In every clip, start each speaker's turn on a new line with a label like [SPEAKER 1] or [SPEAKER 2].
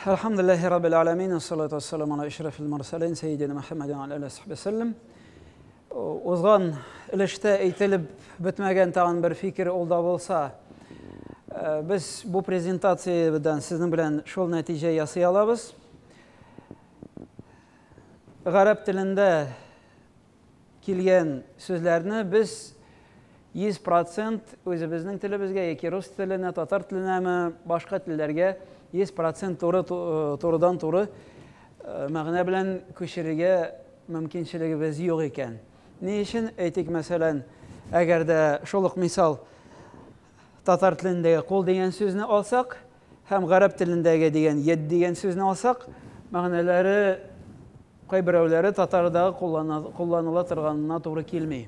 [SPEAKER 1] Әлхәмдүлилләһи раббил аламин, ассалату вассаламу аля ашрафил мурсалин, сәйидина Мөхәммәдин ва аля алиһи ва сәлләм. Узган өлештә әйтелеп бетмәгән тагын бер фикер ул да булса, без бу презентациядән сезнең белән шул нәтиҗә ясый алабыз. Гарәп телендә килгән сүзләрне без 100% үзебезнең телебезгә яки рус теленә, татар теленәме, башка телләргә 100% туры турыдан туры мәгънә белән күчерергә мөмкинчелегебез юк икән. Ни өчен? Әйтик, мәсәлән, әгәр дә шул ук мисал татар телендәге кул дигән сүзне алсак һәм гарәп телендәге дигән йед дигән сүзне алсак, мәгънәләре кайберәүләре татардагы кулланыла торганына туры килми.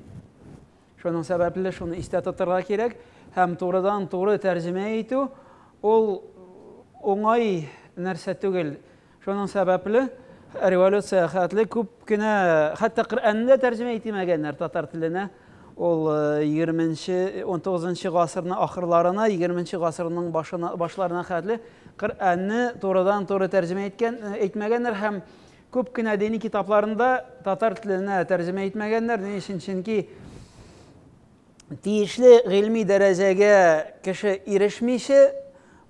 [SPEAKER 1] Шуның сәбәпле шуны истә тотырга кирәк һәм турыдан-туры тәрҗемә итү ул уңай нәрсә түгел. Шуның сәбәпле революция хәтле күп кенә, хәтта Коръәнне дә тәрҗемә итмәгәннәр татар теленә. Ул 20-нче, 19-нчы гасырның ахырларына, 20-нче гасырның башына, башларына хәтле Коръәнне турыдан-туры тәрҗемә иткән, әйтмәгәннәр һәм күп кенә дини китапларында татар теленә тәрҗемә итмәгәннәр. Ни өчен? Чөнки тиешле гыйльми дәрәҗәгә кеше ирешмичә,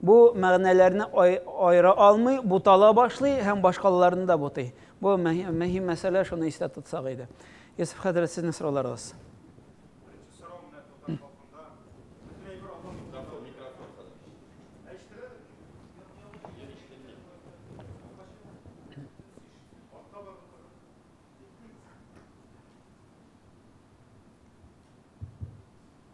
[SPEAKER 1] бу мәгънәләрне аера алмый, бутала башлый һәм башкаларны да бутый. Бу мөһим мәсьәлә, шуны истә тотсак иде. Йосыф хәзрәт, сезнең сорауларыгыз.
[SPEAKER 2] Беренче сорау менә татар халкында бөтен әйбер Аллаһ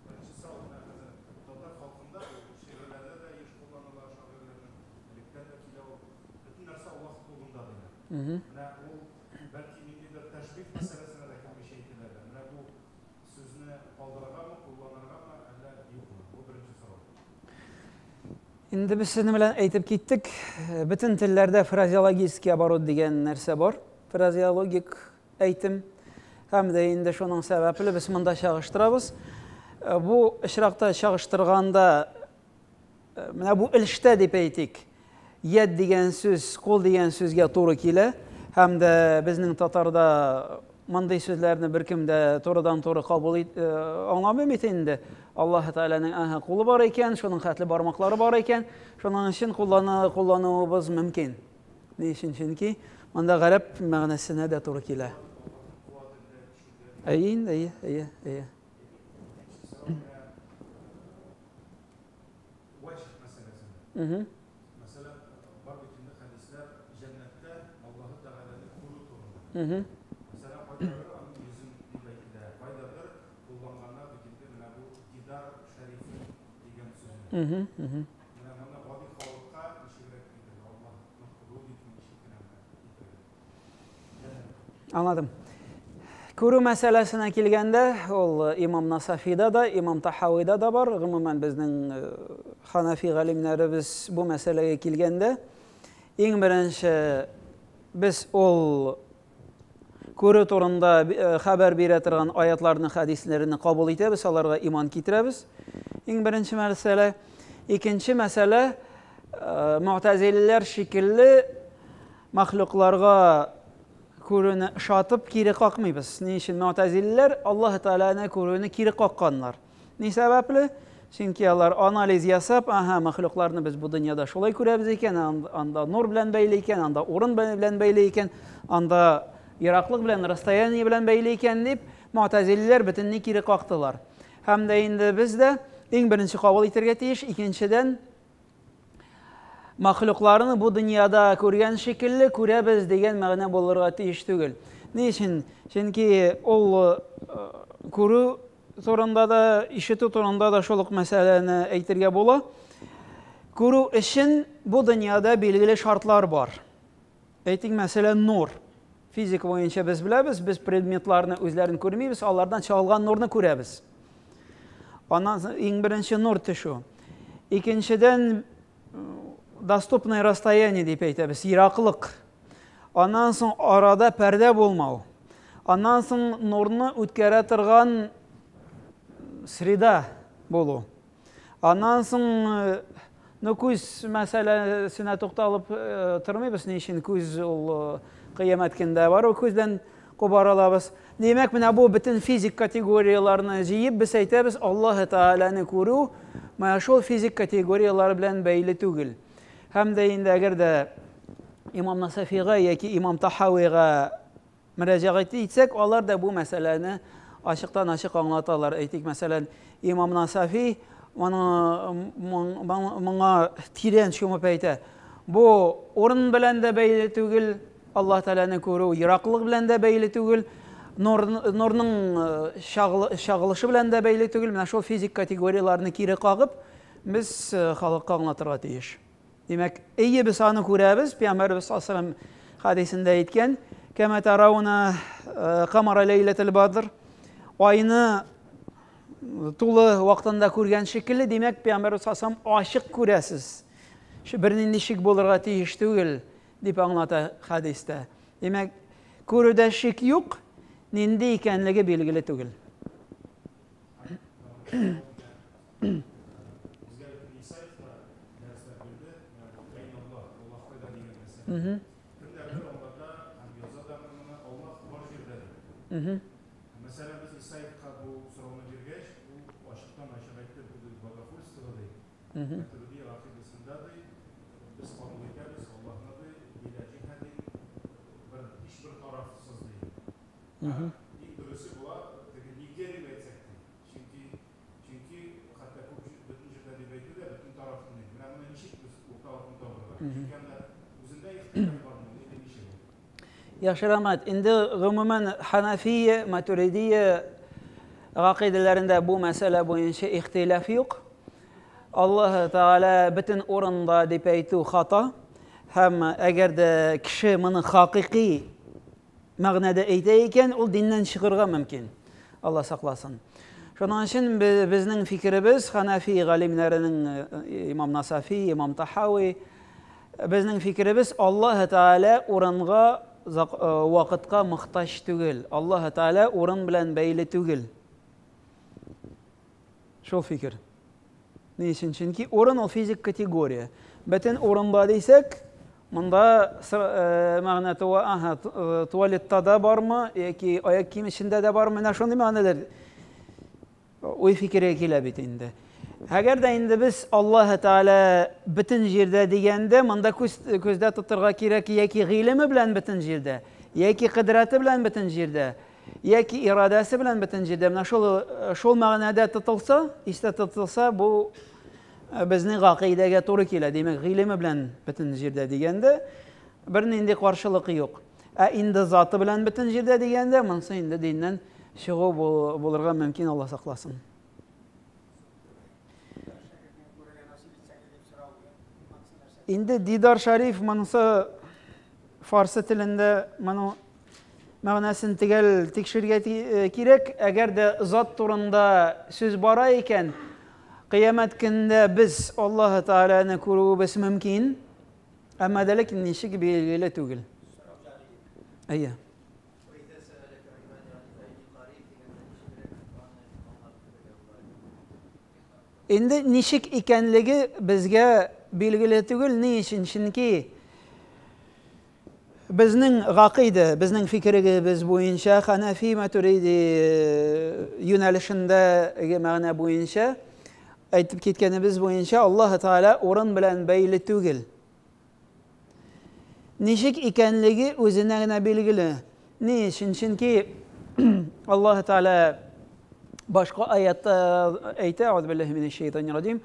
[SPEAKER 2] Беренче сорау менә хәзер татар халкында ул шигырьләрдә дә еш кулланыла, шагыйрьләрнең электән дә килә ул. Бөтен нәрсә Аллаһ кулында диләр. Менә ул бәлки ниндидер тәшбих мәсьәләсенә дә кермичә әйтеләдер. Менә бу сүзне калдырыргамы, кулланыргамы, әллә юкмы? Бу беренче сорау.
[SPEAKER 1] Инде без сезнең белән әйтеп киттек, бөтен телләрдә фразеологический оборот дигән нәрсә бар. Фразеологик әйтем. Һәм дә инде шуның сәбәпле без монда чагыштырабыз. Бу очракта чагыштырганда, менә бу өлештә дип әйтик, яд дигән сүз кул дигән сүзгә туры килә. Һәм дә безнең татарда мондый сүзләрне беркем дә турыдан-туры кабул ит, аңламый бит инде. Аллаһ Тәгаләнең әһә кулы бар икән, шуның хәтле бармаклары бар икән, шуның өчен куллануыбыз мөмкин. Ни өчен? Чөнки монда гарәп мәгънәсенә дә туры килә. Әйе инде, әйе, әйе, әйе.
[SPEAKER 2] Вәҗһ мәсьәләсендә. Мәсәлән, бар бит инде хәдисләр җәннәттә Аллаһы Тәгаләне күрү турында. Мәсәлән, кайдадыр аның йөзен дип әйтелә, кайдадыр кулланганнар бит инде менә бу дидар шәрифен дигән сүзне. Менә моны гади халыкка ничегрәк әйтергә, Аллаһны күрү дип ничек кенә менә әйтергә?
[SPEAKER 1] Аңладым. Күрү мәсьәләсенә килгәндә, ул имам Насафида да, имам Тахавида да бар. Гомумән, безнең ханафи галимнәребез бу мәсьәләгә килгәндә, иң беренче без ул күрү турында хәбәр бирә торган аятларны, хәдисләрне кабул итәбез, аларга иман китерәбез. Иң беренче мәсьәлә. Икенче мәсьәлә, муътазилиләр шикелле мәхлукларга күрүне ошатып кире какмыйбыз. Ни өчен муътазилиләр Аллаһ Тәгаләне күрүне кире какканнар? Ни сәбәпле? Чөнки алар анализ ясап, аһа, мәхлукларны без бу дөньяда шулай күрәбез икән, анда нур белән бәйле икән, анда урын белән бәйле икән, анда ераклык белән, расстояние белән бәйле икән дип, муътазилиләр бөтенләй кире кактылар. Һәм дә инде без дә иң беренче кабул итәргә тиеш, икенчедән, Махлукларны бу дөньяда күргән шикелле күрәбез дигән мәгънә булырга тиеш түгел. Ни өчен? Чөнки ул күрү турында да, ишетү турында да шул ук мәсьәләне әйтергә була. Күрү өчен бу дөньяда билгеле шартлар бар. Әйтик, мәсәлән, нур. Физика буенча без беләбез, без предметларны үзләрен күрмибез, алардан чагылган нурны күрәбез. Аннан соң иң беренче нур төшү. Икенчедән, доступное расстояние дип әйтәбез, ераклык. Аннан соң арада пәрдә булмау. Аннан соң нурны үткәрә торган среда булу. Аннан соң Ну, күз мәсьәләсенә тукталып тормыйбыз, ни өчен күз ул кыямәт көндә бар, ул күздән кубара алабыз. Димәк, менә бу бөтен физик категорияләрне җыеп, без әйтәбез, Аллаһы Тәгаләне күрү менә шул физик категорияләр белән бәйле түгел. Һәм дә инде әгәр дә Имам Насафига яки Имам Тахавига мөрәҗәгать итсәк, алар да бу мәсьәләне ачыктан-ачык аңлаталар. Әйтик, мәсәлән, Имам Насафи моңа тирән чумып әйтә. Бу урын белән дә бәйле түгел, Аллаһ Тәгаләне күрү ераклык белән дә бәйле түгел, нурның чагылышы белән дә бәйле түгел. Менә шул физик категорияләрне кире кагып, без халыкка аңлатырга тиеш. Димәк, әйе, без аны күрәбез, Пәйгамбәрбез саллаллаһу алейһи хәдисендә әйткән, кәмә тарауна камара ләйләтел бадр, айны тулы вакытында күргән шикелле, димәк, Пәйгамбәрбез саллаллаһу алейһи ачык күрәсез. Бернинди шик булырга тиеш түгел, дип аңлата хәдистә. Димәк, күрүдә шик юк, нинди икәнлеге билгеле түгел.
[SPEAKER 2] Безгә бит Исаев та дәресләр бирде. Әйн Аллаһ, Аллаһ кайда дигән мәсьәлә. Кемнәрдер аңлата һәм яза да моны, Аллаһ бар җирдә дип. Мәсәлән, без Исаевка бу сорауны биргәч, ул ачыктан-ачык әйтте, бу ди богохульство ди. Матуридия гакыйдәсендә ди, без кабул итәбез Аллаһны ди, биля җиһәтин, бер һичбер тарафсыз ди. Иң дөресе була, теге нигде дип әйтсәк ди. Чөнки Чөнки хәтта күп бөтен җирдә дип әйтү дә бөтен тарафны. Менә моны ничек без урталыкны табырга? Чөнки анда үзендә ихтилаф бармы или ничек ул?
[SPEAKER 1] Яхшы, рәхмәт. Инде гомумән Ханафия, Матуридия гакыйдәләрендә бу мәсьәлә буенча ихтилаф юк. Аллаһ Тәгалә бөтен урында дип әйтү хата. Һәм әгәр дә кеше моны хакыйкый мәгънәдә әйтә икән, ул диннән чыгырга мөмкин. Алла сакласын. Шуның өчен безнең фикеребез Ханафи галимнәренең Имам Насафи, Имам Тахави, безнең фикеребез Аллаһ Тәгалә урынга, вакытка мохтаҗ түгел. Аллаһ Тәгалә урын белән бәйле түгел. Шул фикер. Ни өчен? Чөнки урын ул физик категория. Бөтен урында дисәк, монда мәгънә туа, ага, туалетта да бармы, яки аяк кием эчендә дә бармы, менә шундый мәгънәләр уй фикергә килә бит инде. Әгәр дә инде без Аллаһ Тәгалә бөтен җирдә дигәндә, монда күз, күздә тотырга кирәк яки гыйлеме белән бөтен җирдә, яки кодрәте белән бөтен җирдә, яки ирадәсе белән бөтен җирдә. Менә шул, шул мәгънәдә тотылса, истә тотылса, бу безнең гакыйдәгә туры килә. Димәк, гыйлеме белән бөтен җирдә дигәндә, бернинди каршылык юк. Ә инде заты белән бөтен җирдә дигәндә, монысы инде диннән чыгу булырга мөмкин, Алла сакласын. Инде Дидар Шариф монысы фарсы телендә моның мәгънәсен төгәл тикшерергә кирәк. Әгәр дә зат турында сүз бара икән, кыямәт көнендә без Аллаһы Тәгаләне күрүебез мөмкин, әмма дә ләкин ничек билгеле түгел. Әйе. Инде ничек икәнлеге безгә билгеле түгел. Ни өчен? Чөнки безнең гакыйдә, безнең фикерегебез буенча, Ханафи Матуриди юнәлешендәге мәгънә буенча, әйтеп киткәнебез буенча, Аллаһ Тәгалә урын белән бәйле түгел. Ничек икәнлеге үзенә генә билгеле. Ни өчен? Чөнки Аллаһ Тәгалә башка аятта әйтә, Аузу биллаһи минәш шайтанир раҗим,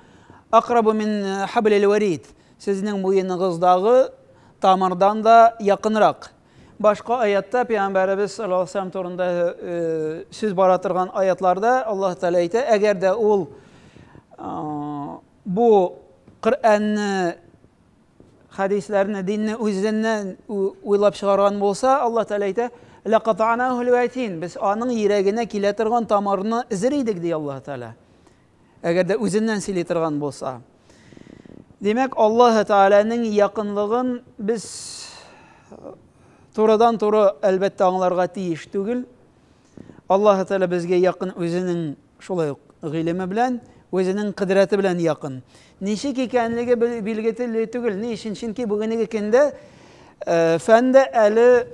[SPEAKER 1] Акрабу мин хаблил варид. Сезнең муеныгыздагы тамырдан да якынрак. Башка аятта Пәйгамбәребез саллаллаһу алейһи вәсәлләм турында сүз бара торган аятларда Аллаһ Тәгалә әйтә, әгәр дә ул бу Коръәнне, хәдисләрне, динне үзеннән уйлап чыгарган булса, Аллаһ Тәгалә әйтә, ләката'наху алватин, без аның йөрәгенә килә торган тамырны өзер идек, ди Аллаһ Тәгалә. Әгәр дә үзеннән сөйли торган булса. Димәк, Аллаһ Тәгаләнең якынлыгын без турыдан-туры әлбәттә аңларга тиеш түгел. Аллаһ Тәгалә безгә якын үзенең шулай ук гыйлеме белән, Үзенең кодрәте белән якын. Ничек икәнлеге билгеле түгел. Ни өчен? Чөнки бүгенге көндә фәндә әле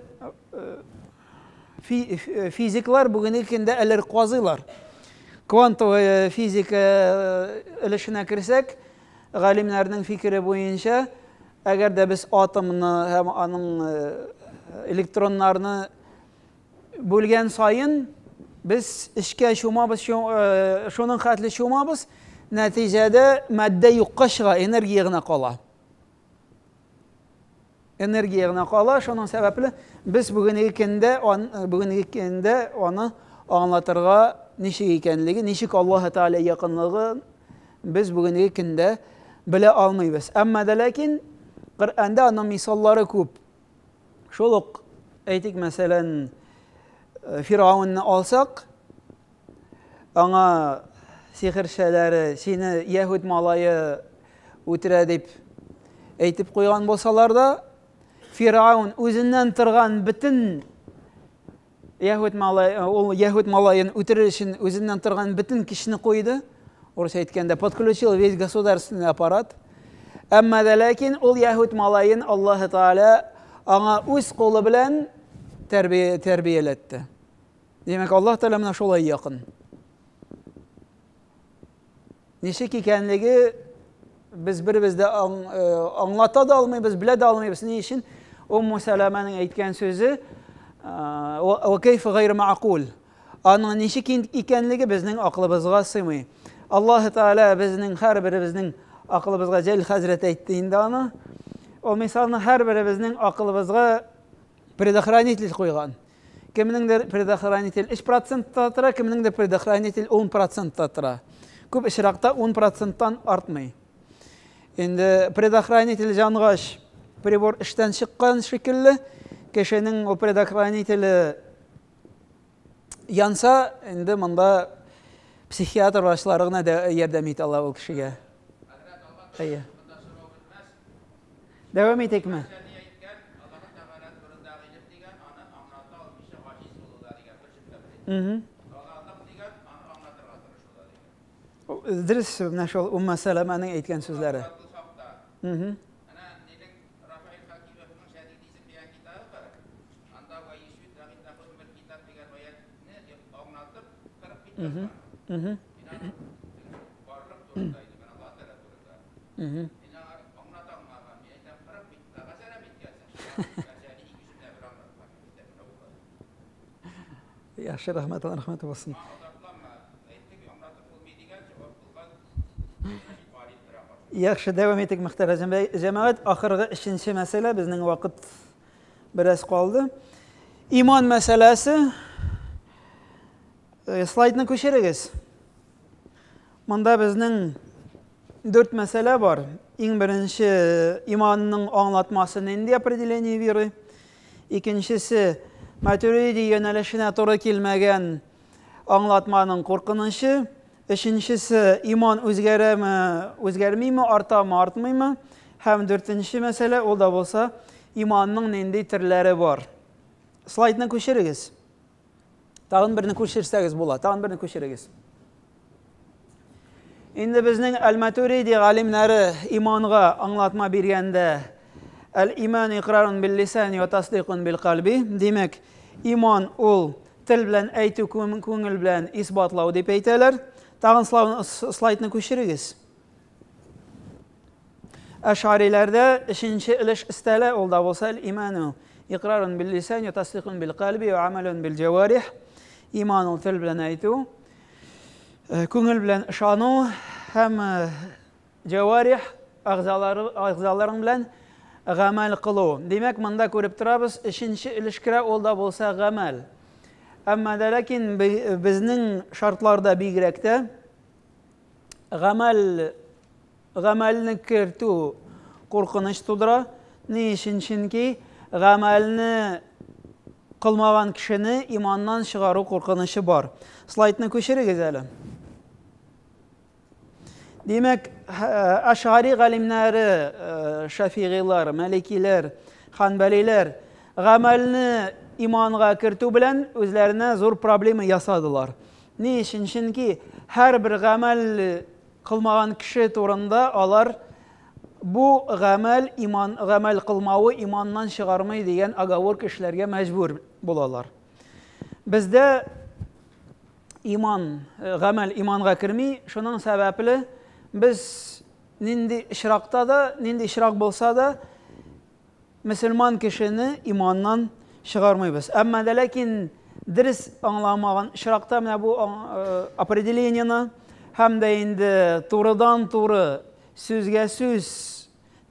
[SPEAKER 1] физиклар бүгенге көндә әле казыйлар. Квантовая физика өлешенә керсәк, галимнәрнең фикере буенча, әгәр дә без атомны һәм аның электроннарны бүлгән саен без эчкә чумабыз, шуның хәтле чумабыз, нәтиҗәдә матдә юкка чыга, энергия гына кала. Энергия гына кала, шуның сәбәпле без бүгенге көндә аны аңлатырга ничек икәнлеге, ничек Аллаһ Тәгалә якынлыгы без бүгенге көндә белә алмыйбыз. Әмма дә ләкин Коръәндә аның мисаллары күп. Шул ук, әйтик, мәсәлән, Фиргавенне алсак, аңа сихерчәләре сине яһүд малае үтерә дип әйтеп куйган булсалар да, Фиргавен үзеннән торган бөтен яһүд малай, ул яһүд малаен үтерер өчен үзеннән торган бөтен көчне куйды. Урысча әйткәндә, подключил весь государственный аппарат. Әмма дә ләкин ул яһүд малаен Аллаһы Тәгалә аңа үз кулы белән тәрбияләтте. Димәк, Аллаһ Тәгалә менә шулай якын. Ничек икәнлеге без беребез дә аңлата да алмыйбыз, белә дә алмыйбыз. Ни өчен? Умму Сәләмәнең әйткән сүзе, «Ва кайфа гайр маъкул». Аның ничек икәнлеге безнең акылыбызга сыймый. Аллаһ Тәгалә безнең һәрберебезнең акылыбызга, Җәлил хәзрәт әйтте инде аны. Ул мисалны һәрберебезнең акылыбызга предохранитель куйган. Кемнеңдер предохранитель 3%-та тора, кемнеңдер предохранитель 10%-та тора. Күп очракта 10%-тан артмый. Инде предохранитель җангач, прибор эштән чыккан шикелле, кешенең ул предохранителе янса, инде монда психиатр врачлары гына да ярдәм итә ала ул кешегә. Әйе. Дәвам итикме? Дөрес, менә шул Умма Сәләмәнең әйткән сүзләре. Яхшы, рәхмәт, рәхмәт булсын. Яхшы, дәвам итик, мөхтәрәм җәмәгать. Ахыргы өченче мәсьәлә, безнең вакыт бераз калды. Иман мәсьәләсе. Слайдны күчерегез. Монда безнең дүрт мәсьәлә бар. Иң беренче иманның аңлатмасы нинди, определение веры. Икенчесе Матуриди юнәлешенә туры килмәгән аңлатманың куркынычы. Өченчесе иман үзгәрәме, үзгәрмиме, артамы, артмыймы? Һәм дүртенче мәсьәлә, ул да булса, иманның нинди төрләре бар. Слайдны күчерегез. Тагын берне күчерсәгез була. Тагын берне күчерегез. Инде безнең Әл-Матуриди галимнәре иманга аңлатма биргәндә Әл-иман икрарун бил лисан ва тасдикун бил кальби. Димәк, иман ул тел белән әйтү, күңел белән исбатлау дип әйтәләр. Тагын слайдны күчерегез. Әшариләрдә өченче өлеш өстәлә, ул да булса әл-иману икрарун бил лисан ва тасдикун бил кальби ва амалун бил җаварих. Иман ул тел белән әйтү, күңел белән ышану һәм җаварих әгъзаларың белән гамәл кылу. Димәк, монда күреп торабыз, өченче өлеш керә, ул да булса гамәл. Әмма дә ләкин безнең шартларда бигрәк тә гамәлне кертү куркыныч тудыра. Ни өчен? Чөнки гамәлне кылмаган кешене иманнан чыгару куркынычы бар. Слайдны күчерегез әле. Димәк, Ашари галимнәре, Шафигыйлар, Маликиләр, Ханбалиләр гамәлне иманга кертү белән үзләренә зур проблема ясадылар. Ни өчен? Чөнки һәрбер гамәл кылмаган кеше турында алар бу гамәл иман гамәл кылмавы иманнан чыгармый дигән оговорка эшләргә мәҗбүр булалар. Бездә иман, гамәл иманга керми, шуның сәбәпле без нинди очракта да, нинди очрак булса да, мөселман кешене иманнан чыгармыйбыз. Әмма дә ләкин дөрес аңламаган очракта менә бу определениене һәм дә инде турыдан-туры сүзгә сүз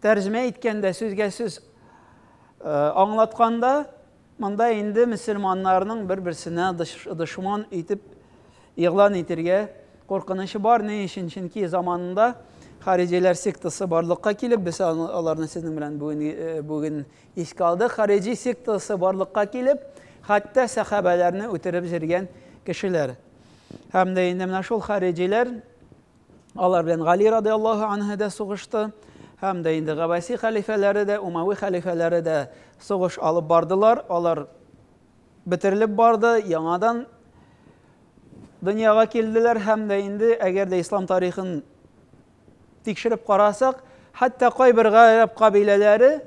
[SPEAKER 1] тәрҗемә иткәндә, сүзгә сүз аңлатканда, монда инде мөселманнарның бер-берсенә дошман итеп игълан итергә куркынычы бар. Ни өчен? Чөнки заманында хариҗиләр сектасы барлыкка килеп, без аларны сезнең белән бүген искә алдык. Хариҗи сектасы барлыкка килеп, хәтта сәхабәләрне үтереп җиргән кешеләр. Һәм дә инде менә шул хариҗиләр алар белән Гали радиаллаһу анһу да сугышты. Һәм дә инде Габбаси хәлифәләре дә, Умави хәлифәләре дә сугыш алып бардылар. Алар бетерелеп барды, яңадан дөньяга килделәр һәм дә инде әгәр дә ислам тарихын тикшереп карасак, хәтта кайбер гарәп кабиләләре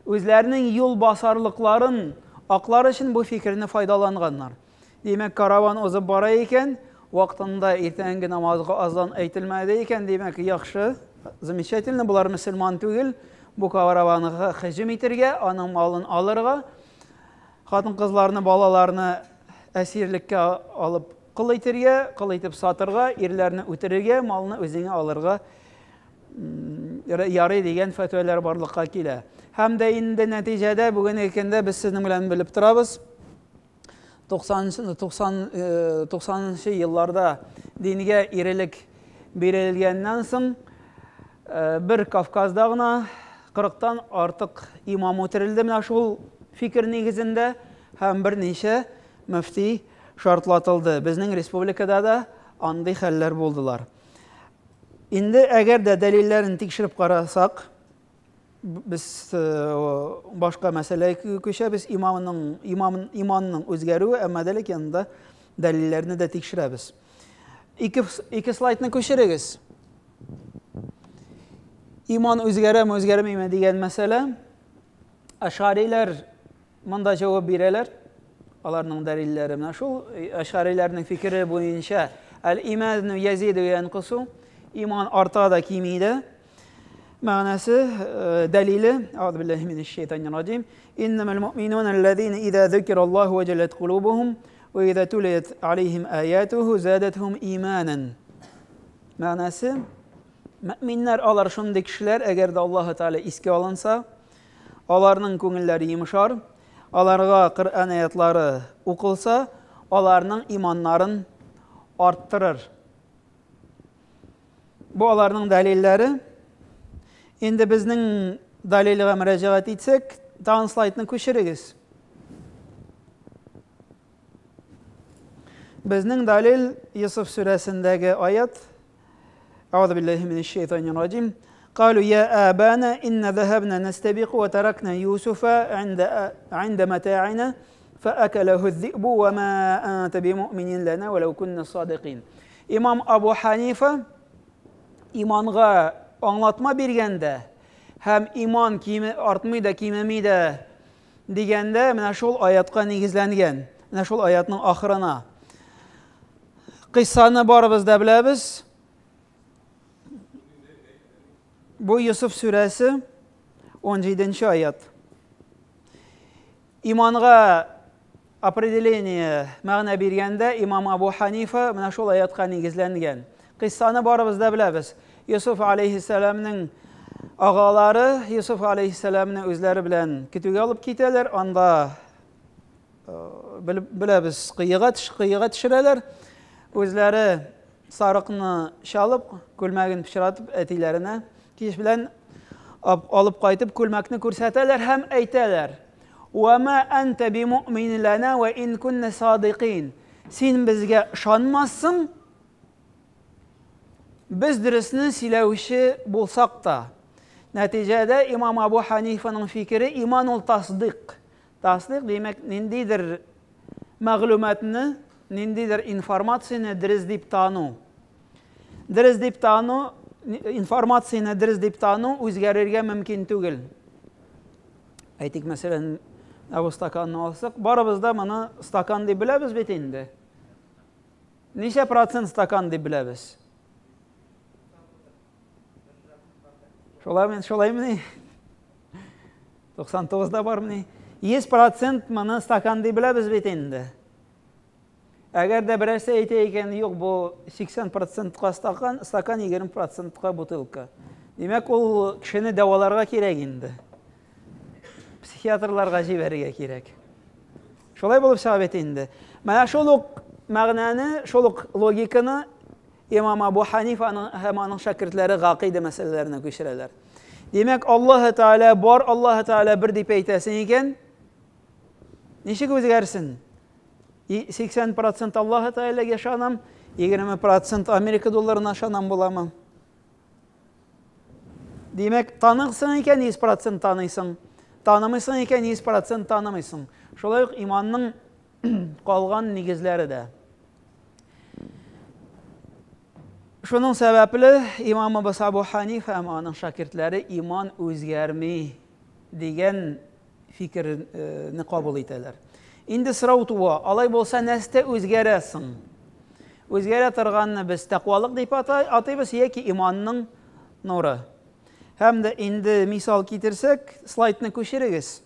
[SPEAKER 1] үзләренең юл басарлыкларын аклар өчен бу фикерне файдаланганнар. Димәк, караван узып бара икән, вакытында иртәнге намазга азан әйтелмәде икән, димәк, яхшы, замечательно, болар мөселман түгел, бу караванга һөҗүм итергә, аның малын алырга, хатын-кызларны, балаларны әсирлеккә алып кол итергә, кол итеп сатырга, ирләрне үтерергә, малны үзеңә алырга ярый дигән фәтвәләр барлыкка килә. Һәм дә инде нәтиҗәдә бүгенге көндә без сезнең белән белеп торабыз. 90-нчы елларда дингә ирелек бирелгәннән соң бер Кавказда гына 40-тан артык имам үтерелде менә шул фикер нигезендә һәм берничә мөфти шартлатылды. Безнең республикада да андый хәлләр булдылар. Инде әгәр дә дәлилләрен тикшереп карасак, без башка мәсьәләгә күчәбез, имамның имам иманның үзгәрүе, әмма дә ләкин анда дәлилләрне дә тикшерәбез. Ике слайдны күчерегез. Иман үзгәрәме, үзгәрмиме дигән мәсьәлә. Ашариләр монда җавап бирәләр. Аларның дәлилләре менә шул. Ашариләрнең фикере буенча әл-иману язиду янкусу, иман арта да кими дә. Мәгънәсе, дәлиле, аузу биллаһи минәш шайтанир раҗим. Иннамал муъминуна аллазина иза зукираллаһу ваҗалат кулубухум ва иза тулият алейхим аятуху задатхум иманан. Мәгънәсе, мөминнәр алар шундый кешеләр, әгәр дә Аллаһы Тәгалә искә алынса, аларның күңелләре йомшар, аларга Коръән аятлары укылса, аларның иманнарын арттырыр. Бу аларның дәлилләре. Инде безнең дәлилгә мөрәҗәгать итсәк, тагын слайдны күчерегез. Безнең дәлил Йусуф сүрәсендәге аят. Аузу биллаһи минәш шайтанир раҗим. Калу я абана инна захабна настабику ва таракна Юсуфа инда мата'ина фаакалаху зибу ва ма анта бимуъминин лана ва лау кунна садикин. Имам Абу Ханифа иманга аңлатма биргәндә һәм иман киме артмый да кимеми дә дигәндә менә шул аятка нигезләнгән, менә шул аятның ахырына. Кыйссаны барыбыз да беләбез. Бу Йусуф сүрәсе 17 аят. Иманга определение мәгънә биргәндә имам Абу Ханифа менә шул аятка нигезләнгән. Кыйссаны барыбыз да беләбез. Йусуф алейхиссәламның агалары Йусуф алейхиссәламны үзләре белән көтүгә алып китәләр. Анда беләбез, кыйга төшерәләр. Үзләре сарыкны чалып, күлмәген пычратып әтиләренә кич белән алып кайтып күлмәкне күрсәтәләр һәм әйтәләр: "Ва ма анта бимуъмин лана ва ин кунна садикин." Син безгә ышанмассың, без дөресне сөйләүче булсак та. Нәтиҗәдә имам Абу Ханифаның фикере иман ул тасдык. Тасдык димәк ниндидер мәгълүматны, ниндидер информацияне дөрес дип тану. Дөрес дип тану, информацияне дөрес дип тану үзгәрергә мөмкин түгел. Әйтик, мәсәлән, бу стаканны алсак, барыбыз да моны стакан дип беләбез бит инде. Ничә процент стакан дип беләбез? Шулаймы, шулаймыни? 99 да бармыни? 100% моны стакан дип беләбез бит инде. Әгәр дә берәрсе әйтә икән, юк, бу 80%-ка стакан, стакан 20%-ка бутылка. Димәк, ул кешене дәваларга кирәк инде. Психиатрларга җибәрергә кирәк. Шулай булып чыга бит инде. Менә шул ук мәгънәне, шул ук логиканы имам Абу Ханифаның һәм аның шәкертләре гакыйдә мәсьәләләренә күчерәләр. Димәк, Аллаһ Тәгалә бар, Аллаһ Тәгалә бер дип әйтәсең икән, ничек үзгәрсен? 80% Аллаһ Тәгаләгә ышанам, 20% Америка долларына ышанам буламы? Димәк, таныйсың икән, 100% таныйсың. Танымыйсың икән, 100% танымыйсың. Шулай ук иманның калган нигезләре дә. Шуның сәбәпле имамыбыз Абу Ханиф һәм аның шәкертләре иман үзгәрми дигән фикерне кабул итәләр. Инде сорау туа, алай булса нәрсә үзгәрә соң? Үзгәрә торганны без тәкъвалык дип атыйбыз яки иманның нуры. Һәм дә инде мисал китерсәк, слайдны күчерегез.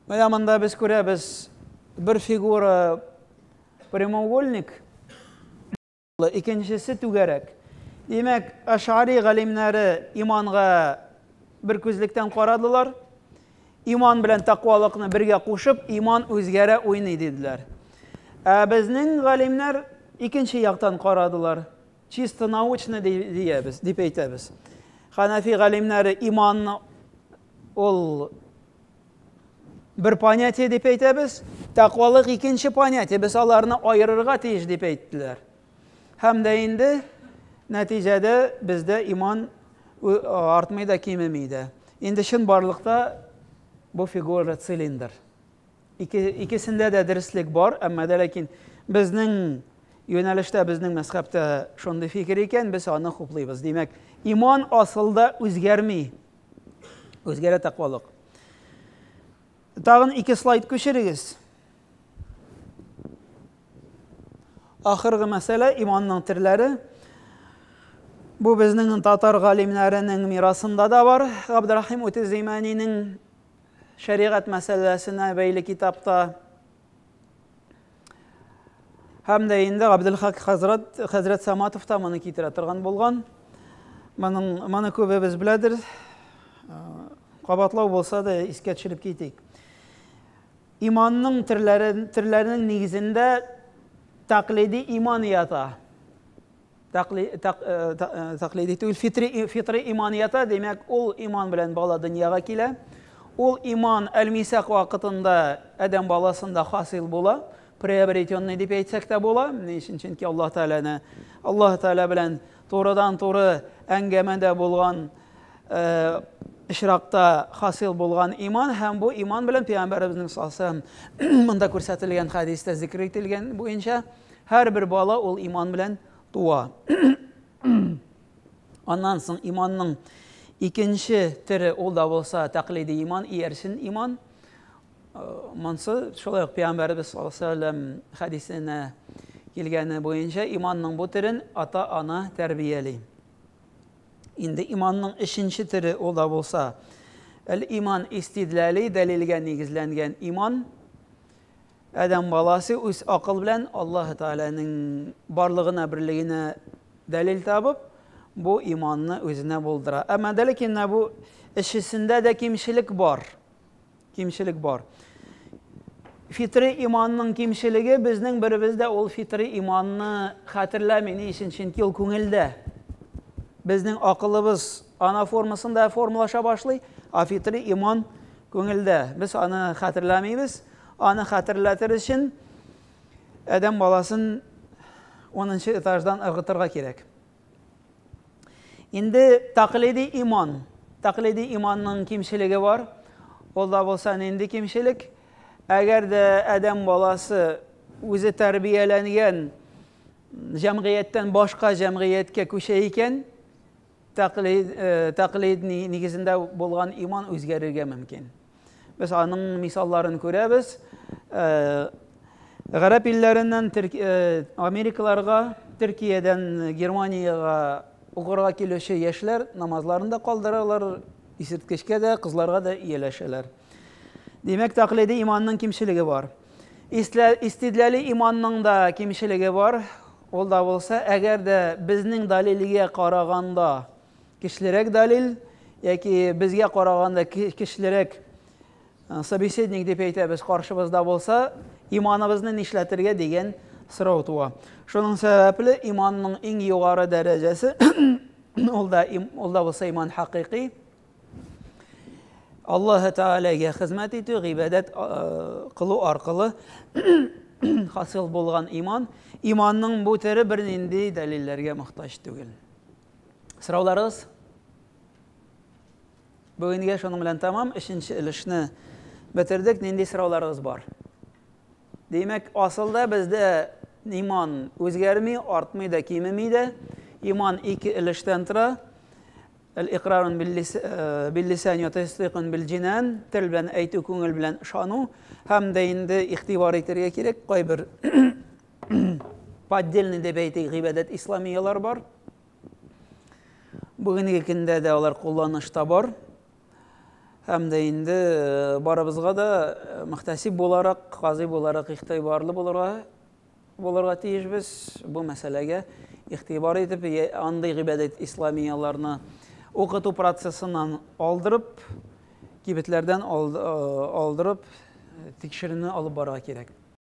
[SPEAKER 1] Менә монда без күрәбез бер фигура прямоугольник, икенчесе түгәрәк. Димәк, Ашари галимнәре иманга бер күзлектән карадылар. Иман белән тәкъвалыкны бергә кушып, иман үзгәрә уйный диделәр. Ә безнең галимнәр икенче яктан карадылар. Чисто научно диябез, дип әйтәбез. Ханафи галимнәре иманны ул бер понятие дип әйтәбез, тәкъвалык икенче понятие, без аларны аерырга тиеш дип әйттеләр. Һәм дә инде нәтиҗәдә бездә иман артмый да, кимеми дә. Инде чынбарлыкта бу фигура цилиндр. Икесендә дә дөреслек бар, әмма дә ләкин безнең юнәлештә, безнең мәзхәбтә шундый фикер икән, без аны хуплыйбыз. Димәк, иман асылда үзгәрми. Үзгәрә тәкъвалык. Тагын ике слайд күчерегез. Ахыргы мәсьәлә иманның төрләре. Бу безнең татар галимнәренең мирасында да бар. Габдрахим Үтезимәнинең шәригать мәсьәләсенә бәйле китапта. Һәм дә инде Габделхак хәзрәт, хәзрәт Саматов та моны китерә торган булган. Моның, моны күбебез беләдер. Кабатлау булса да искә төшереп китик. Иманның төрләре, төрләренең нигезендә тәкълиди иман ята. Тәкъли, тәк, тәкълиди түгел, фитри, фитри иман ята, димәк, ул иман белән бала дөньяга килә. Ул иман әл-мисак вакытында адәм баласында хасил була, приобретенный дип әйтсәк тә була. Ни өчен? Чөнки Аллаһ Тәгаләне, Аллаһ Тәгалә белән турыдан-туры әңгәмәдә булган очракта хасил булган иман һәм бу иман белән Пәйгамбәребезнең саллаллаһу алейһи монда күрсәтелгән хәдистә зикр ителгән буенча һәрбер бала ул иман белән туа. Аннан соң иманның икенче төре ул да булса тәкълиди иман, иярчен иман. Монсы шулай ук Пәйгамбәребез саллаллаһу алейһи вәсәлләм хәдисенә килгәне буенча иманның бу төрен ата-ана тәрбияли. Инде иманның өченче төре ул да булса әл-иман истидлали, дәлилгә нигезләнгән иман. Адәм баласы үз акыл белән Аллаһ Тәгаләнең барлыгына, берлегенә дәлил табып, бу иманны үзенә булдыра. Әмма дә ләкин бу өчесендә дә кимчелек бар. Кимчелек бар. Фитри иманның кимчелеге безнең беребез дә ул фитри иманны хәтерләми. Ни өчен? Чөнки ул күңелдә. Безнең акылыбыз ана формасында формалаша башлый, ә фитри иман күңелдә. Без аны хәтерләмибез. Аны хәтерләтер өчен адәм баласын 10 этаждан ыргытырга кирәк. Инде тәкълиди иман. Тәкълиди иманның кимчелеге бар. Ул да булса нинди кимчелек? Әгәр дә адәм баласы үзе тәрбияләнгән җәмгыятьтән башка җәмгыятькә күчә икән, тәкълид, э, тәкълид нигезендә булган иман үзгәрергә мөмкин. Без аның мисалларын күрәбез. Э, гарәп илләреннән э, Америкаларга, Төркиядән Германиягә укырга килүче яшьләр намазларын да калдыралар, исерткечкә дә, кызларга да ияләшәләр. Димәк, тәкълиди иманның кимчелеге бар. Истидләли иманның да кимчелеге бар. Ул да булса, әгәр дә безнең далилгә караганда көчлерәк далил яки безгә караганда көчлерәк э, собеседник дип әйтәбез каршыбызда булса, иманыбызны нишләтергә дигән сорау туа. Шуның сәбәпле иманның иң югары дәрәҗәсе ул да ул да булса иман хакыйкый. Аллаһы Тәгаләгә хезмәт итү, гыйбадәт кылу аркылы хасил булган иман. Иманның бу төре бернинди дәлилләргә мохтаҗ түгел. Сорауларыгыз? Бүгенгә шуның белән тәмам. Өченче өлешне бетердек. Нинди сорауларыгыз бар? Димәк, асылда бездә иман үзгәрми, артмый да, кимеми дә. Иман ике өлештән тора. Әл-икрарун бил-лисан вә тасдикун бил-җинан, тел белән әйтү, күңел белән ышану. Һәм дә инде игътибар итәргә кирәк, кайбер поддельный дип әйтик, гыйбадәт исламияләр бар. Бүгенге көндә дә алар кулланышта бар. Һәм дә инде барыбызга да мөхтәсиб буларак, казый буларак игътибарлы булырга булырга тиешбез. Бу мәсьәләгә игътибар итеп, андый гыйбадәт исламияләрне укыту процессыннан алдырып, кибетләрдән алдырып, тикшерүне алып барырга кирәк.